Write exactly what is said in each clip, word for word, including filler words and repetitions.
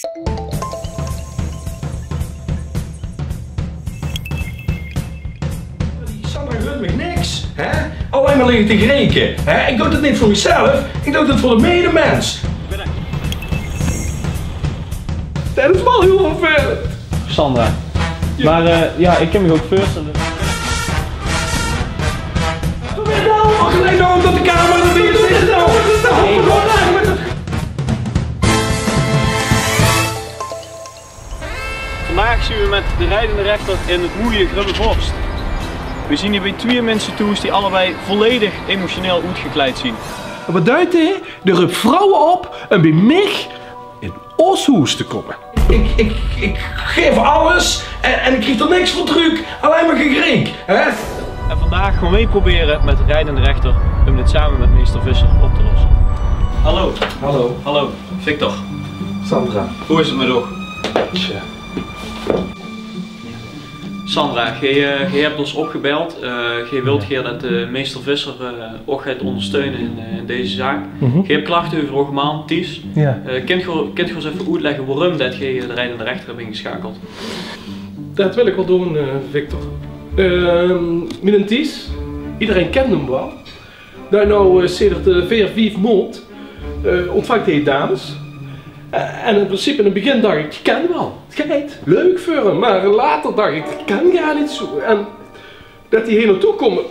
Die Sandra gunt mich niks, hè? Allein mer ligke te greke, hè? Ik doot 't neet veur mezelf, ik doot 't veur de medemens. Det is waal hiel vervelend. Sandra. Ja. Maar, eh, ja, ik kan mich ouk veurstelle. Wat is det noe? Wat is det noe? Wat is det noe? Vandaag zien we met de rijdende rechter in het moeie Grubbevors. We zien hier bij twee minse thoes die allebei volledig emotioneel oetgekleid zien. Wat duit hae? Dae rup vrouwe op um bij mich in ós hoes te kómme. Ik, ik, ik gaef alles en, en ik krieg d'r niks veur trök. Allein mer gegreek, hè? En vandaag gaon weej probere met de rijdende rechter um dit same met meester Visser op te losse. Hallo. Hallo. Hallo, Victor. Sandra. Hoe is 't met uch? Tja. Sandra, geej, eh, geej hebt ós opgebeld. Eh, geej wilt gaer det, eh, meester Visser, eh, uch geit ondersteune in, eh, in deze zaak. Geej hebt klachte euver uche man, Ties. Ja. Eh, kint geej, kint geej ós effe oetlegge waorum det geej, eh, de rijdende rechter hebt ingesjakeld? Det wil ik waal doon, eh, Victor. Ehm, mienen Ties, iederein kint 'm waal. Dae noe, eh, sedert, eh, veer, vief maond, eh, ontvangt hae dames. Eh, en in principe, in 't begin dach ik, ik ken 'm waal. 't Geit leuk veur 'm, maar later dach ik, ik ken gaar neet zoe. En det die hie naotoe kómme,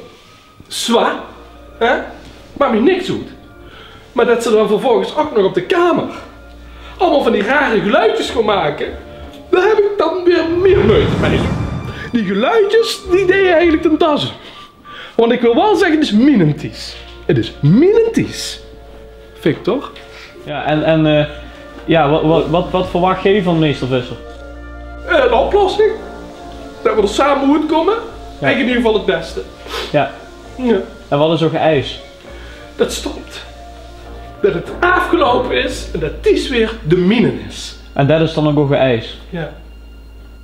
zwaar, hè? Maak mich niks oet. Maar det ze dan vervolgens ouk nog op de kamer allemaol van die rare geluidjes gaon make, dao heb ik dan weer mier meujte mei. Die geluidjes, die deje eigelik ten dasse. Want ik wil waal zegge, 't is mienen Ties. 't Is mienen Ties. Victor? Ja, en, en, eh, ja, wat, wat, wat, wat verwach geej van meester Visser? Eh, 'n oplossing. Det we d'r same oetkómme. Ja. Ik in ieder geval 't beste. Ja. Ja. En wat is uch eis? Det 't stop. Det 't aafgeloupe is en det Ties weer de mienen is. En det is dan ouk uch eis? Ja.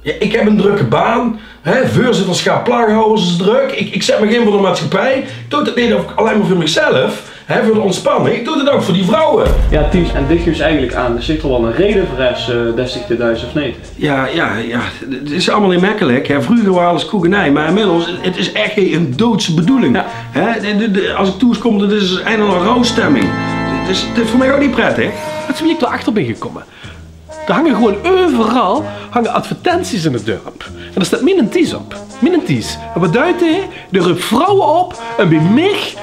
Ja, ik heb 'n drökke baan, hè, veurzitterschap Plaggenhouwers is drök. Ik, ik zet mich in veur de maatschappij. Ik doot 't neet allein mer veur mezelf, hè, veur de ontspanning. Ik doot 't ouk veur die vrouwe. Ja, Ties, en dit geeft eigelik aan det geej d'r waal 'n reje veur het, eh, det geej dit duit, of neet? Ja, ja, ja. 't Is allemaol neet mekkelik, hè. Vreuger waas alles koekenij, maar inmiddels, 't is ech gein doodse bedoeling. Ja. Hè, de, de, de, as ik thoes kóm, det is ein en al rouwstemming. 't Is, 't is veur mich ouk neet prettig. Wet geej wie ik d'r achter bin gekómme? D'r hange gewoen euveral hange advertenties in 't dörp. En dao steit mienen Ties op. Mienen Ties. En wat duit hae? Dae rup vrouwe op um bij mich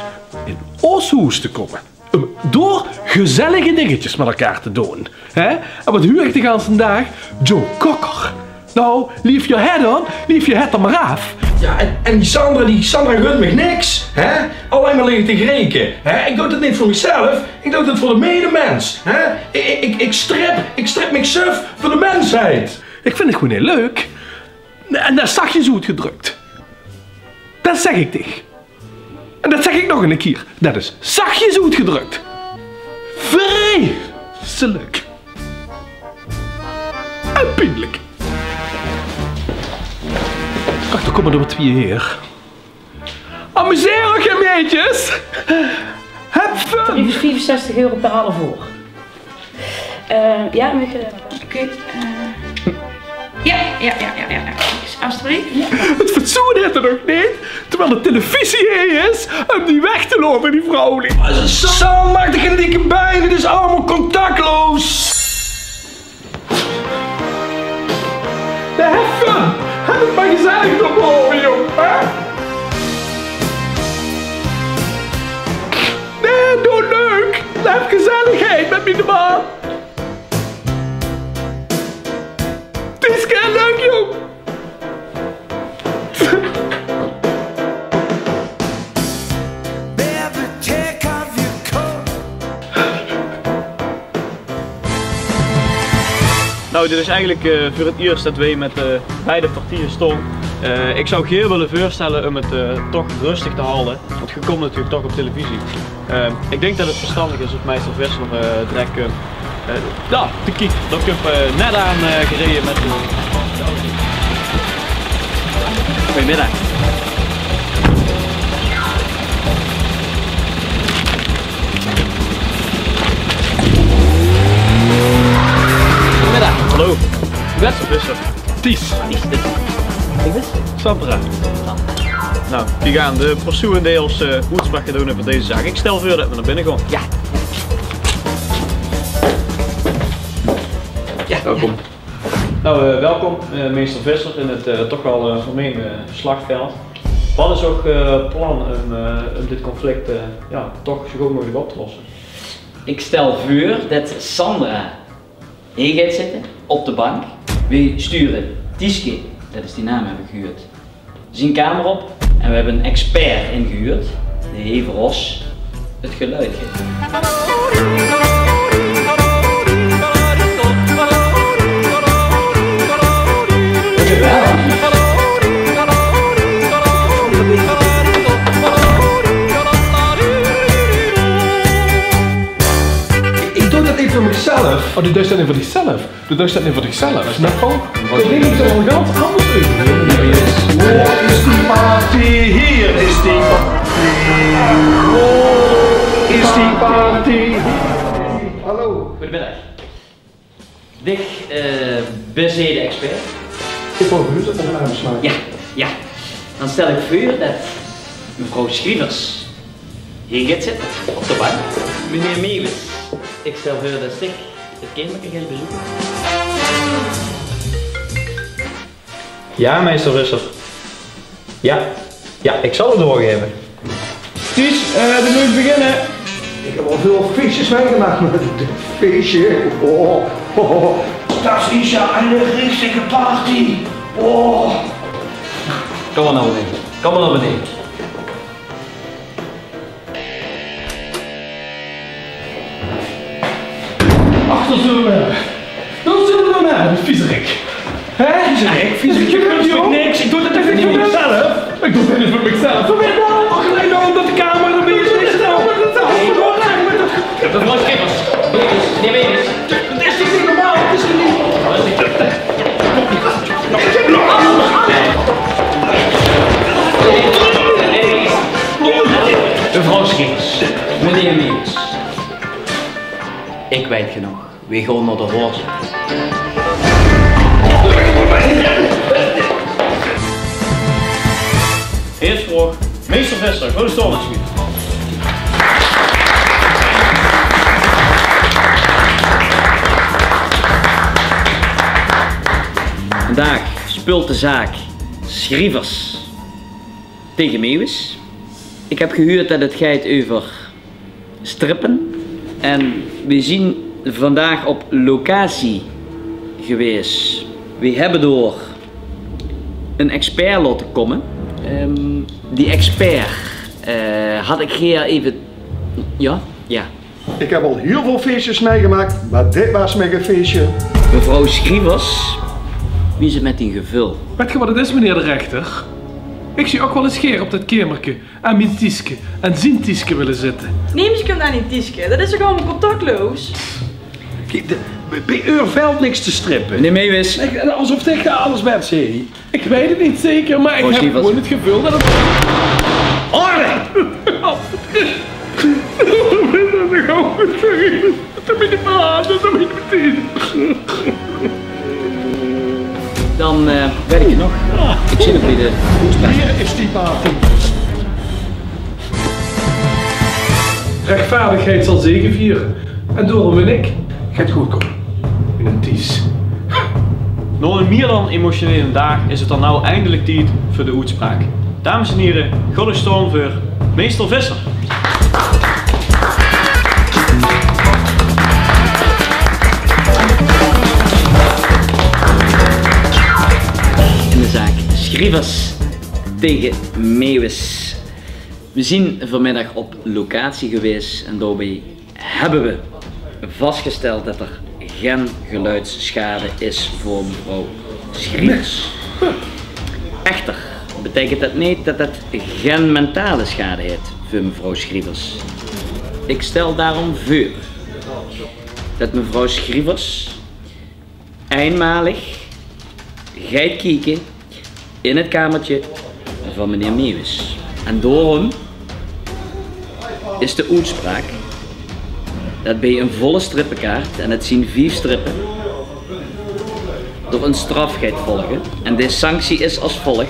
in ós hoes te kómme. Um dao gezellige dingetjes met elkaar te doon. Hè? En wat huur ik de ganse daag? Joe Cocker. Nou, leave your head on, leave your head er maar aaf. Ja, en, en die Sandra, die Sandra gunt mich niks, hè? Allein mer ligke te greke, hè? Ik doot 't neet veur mezelf, ik doot 't veur de medemens, hè? Ik, ik, ik, ik strip, ik strip mich suf veur de mensheid. Ik vind 't gewoen hiel leuk. En det is zachtjes oetgedrök. Det zeg ik dich. En det zeg ik nog 'ne kier. Det is zachtjes oetgedrök. Vreselijk. En pienlijk. Ach, dao kómme d'r weer twee haer. Amuseer uch, hè, maedjes. Heb fun. Tarief is viefenzestig euro per half oor. Eh, ja, mag ik, eh, oké, eh. Ja, ja, ja, ja, ja, ja. Alsjeblieft. Ja. 't Fatsoen het 'r nog neet, terwijl de televisie hie is, um die weg te laote, die vrouw. Sam, maak dich gein dikke bein, 't is allemaol contactloos. Nae, have fun. Heb 't maar gezellig d'r bove, jóng, hè? Nae, doot leuk. Heb gezelligheid met miene man. 't Is kei leuk, jóng. Nou, dit is eigelik, eh, veur 't iers det weej met, eh, beide partieje staon. Eh, ik zou geer wille veurstelle um 't, eh, toch rustig te halde, want geej kómt natuurlijk toch op televisie. Eh, ik denk det 't verstandig is of meester Visser, eh, drek, eh, Eh, ja, de kiek. Dao kump, eh, net aan, eh, gereje met de... Goeiemiddag. Goeiemiddag. Beste Visser. Ties. Ties, Ties. Sandra. Nou, die gaon de persoeën die ós, eh, oetspraok gaon doon euver deze zaak. Ik stel veur det we nao binne gaon. Ja. Ja. Welkom. Nou, eh, welkom, eh, meester Visser in het, eh, toch wel, eh, vermeende slachtveld. Wat is ow, eh, plan om, eh, om dit conflict, eh, ja, toch zo good mogelijk op te lossen? Ik stel veur det Sandra hie geit zitte, op de bank. Weej sture Tieske, det is die naam, heb ik gehuurd, zien kamer op. En we hebbe een expert ingehuurd, dae hie veur ós het geluid geit. Ik doon det neet veur mezelf. Oh, doe deis det neet veur dichzelf? Doe deis det neet veur dichzelf? Nou, oh, det dink ik toch wel gans anders euver. Wo is die party? Hier is die party. Wo is die party? Hallo. Goedemiddag. Dich, eh, bezede expert. Ik wil buurt opnames maken. Ja, ja. Dan stel ik veur det mevrouw Schrievers hie geit zitte, op de bank. Meneer Meeuwis, ik stel veur det ik het kamerke gaon bezoeke. Ja, meester Visser. Ja, ja, ik zal het doorgaeve. Ties, eh, dan moet ik beginne. Ik heb al veel feestjes meegemaakt, maar dit feestje, oh, oh, oh. Dat is ja een richtige party. Oh. Kom maar naar beneden. Kom maar naar beneden. Achter zullen we. Dan zullen we naar de viezerik. Hè? Viezerik? Viezerik? Ik doe niks. Ik doe det even veur mezelf. Ik doe dit veur mezelf. Veur wie dan? Ach, nee, dan omdat de camera erbij is. Is het nou? Mevrouw Schippers. Nee, nee, nee. Het is toch niet normaal? Het is toch niet... Mevrouw Schippers. Meneer Meeuwis. Ik weet genoeg. We gaon nao de horze. Eerste vraog. Meester Visser, groete staon alsjeblieft. Vandaag speult de zaak Schrievers tegen Meeuwis. Ik heb gehuurd det het geit euver strippe. En we zien vandaag op locatie gewaes. We hebbe door een expert laote komme. Ehm, die expert, eh, had ik gaer even... Ja? Ja. Ik heb al heel veel feestjes meegemaakt, maar dit was mij geen feestje. Mevrouw Schrievers, wie is het met uw gevoel? Weet ge wat het is, meneer de rechter? Ik zie ook wel eens gaer op dat kamerke aan mien Tieske, aan zien Tieske wille zitte. Nemes kump aan dien Tieske, det is toch allemaol contactloos? Kiek, de, bie eur velt niks te strippe. Meneer Meeuwis. Ik, alsof ik alles ben, zei hij. Ik weet het niet zeker, maar ik heb gewoon het gevoel dat het... Orde! Dan, eh, weet ik het nog. Ik zit op bij de oetspraak. Hier is die party. Rechtvaardigheid zal zegevieren. En daarom win ik. Geit good kómme. In een Ties. Nao een mier dan emotionele daag is het dan now eindelik tied veur de oetspraak. Dames en hiere, gaot uch staon veur meester Visser. In de zaak Schrievers tegen Meeuwis. We zien vanmiddag op locatie gewaes en daobij hebbe we vastgesteld det er gen geluidssjade is veur mevrouw Schrievers. Echter beteikent det neet det det gen mentale sjade haet veur mevrouw Schrievers. Ik stel daorum veur det mevrouw Schrievers einmalig geit kieke in het kamertje van meneer Meeuwis. En daorum is de oetspraak det bie een volle strippekaart, en het zien vief strippe, d'r 'n straf geit volge. En die sanctie is as volgt.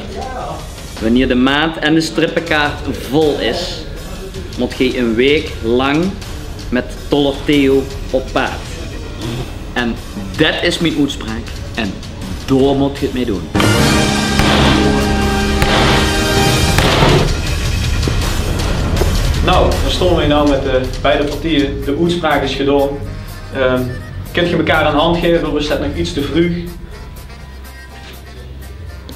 Wanneer de maat en de strippekaart vol is, mót geej 'n week lang met Toller Theo op paad. En det is mien oetspraak. En dao mót geej 't mei doon. Nou, dan staon weej nou met de beide partieje. De oetspraak is gedaon. Ehm, kint geej mekaar 'n hand gaeve, of is det nog iets te vreug?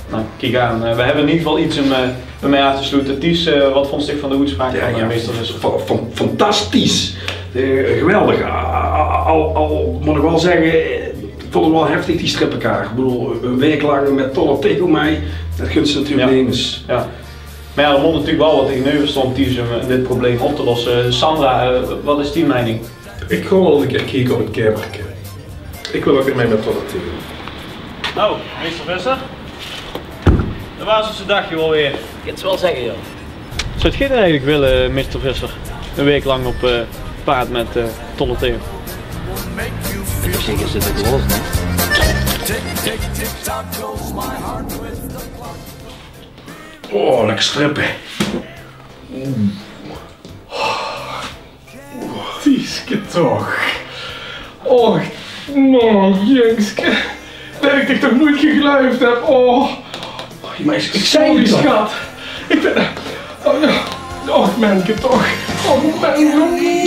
Nou, kiek aan. Eh, we hebbe in ieder geval iets um, eh, um mei aaf te sloete. Ties, eh, wat vónds dich van de oetspraak van, eh, meester Visser? Fa-, fan-, fantastisch. Eh, geweldig. A-, a-, al, al mót ik waal zegge, eh, ik vónd 't waal heftig, die strippekaart. Ik bedoel, 'n week lang met Toller Theo mei, det guns se natuurlik nemes. Ja. Maar ja, d'r mót natuurlik waal wat tegeneuver staon, Ties, um, eh, dit probleem op te losse. Sandra, eh, wat is dien meining? Ik gaon waal 'ne kier kieke op 't kamerke. Ik wil ouk neet mei met Toller Theo. Nou, meester Visser, det waas ós dagje waal weer. Ik kin 't waal zegge, joh. Zout geej det eigelik wille, meester Visser? 'n Week lang op, eh, paad met, eh, Toller Theo? Op zich is 't ouk los, hè? Oh, lekker strippe. Tieske toch. Och, man, jungske. Det ik dich toch noeit gegluifd heb. Oh. Maar ik, ik zei sorry, toch, schat. Ik vind, oh, ja. Och, menke toch. Och, menke.